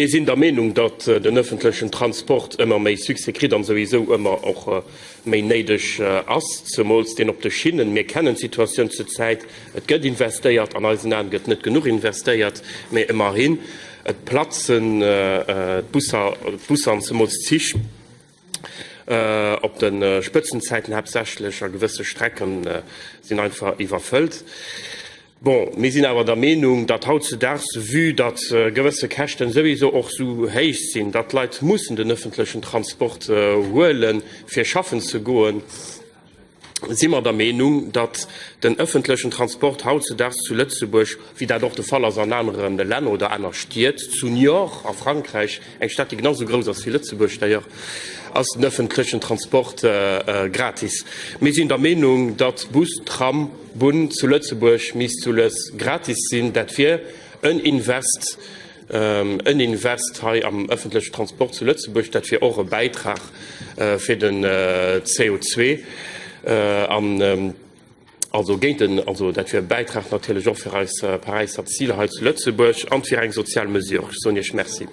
Mir sinn der Meenung, datt den ëffentlechen Transport ëmmer méi Succès kritt an souwisou ëmmer och méi néideg ass, zemools deen op de Schinnen. Mir kennen d'Situatioun zur Zäit, et gëtt investéiert, an eisen Aen gëtt net genuch investéiert, mee ëmmerhin, et platzen d'Busser, d'Busser an zemools d'Zich op de Spëtzenzäiten haaptsächlech a gewësse Strecken sinn einfach iwwerfëllt. Bon, mir sinn awer der Meenung, datt hautzudaags, vue datt gewësse Käschten souwiso och sou héich sinn, datt d'Leit mussen den öffentlechen Transport huelen, fir schaffen ze goen, si mer der Meenung, datt den öffentlechen Transport hautzudaags zu Lëtzebuerg, wéi dat och de Fall ass an anere Länner oder aner Stied, zu Niort a Frankräich, eng Stad, déi genau sou grouss ass wéi Lëtzebuerg d'ailleurs, ass den öffentlechen Transport gratis. Mir sinn der Meenung, datt Bus, Tram, Bunn zu Lëtzebuerg misst sou lues gratis sinn. Dat wier en Invest, en Invest hei am ëffentlechen Transport zu Lëtzebuerg. Dat wier och e Bäitrag fir den CO2 an also géint den, also dat wier e Bäitrag natierlech och fir eis Paräisser Ziler hei zu Lëtzebuerg an et wier eng sozial Mesure. Ech soen Iech Merci.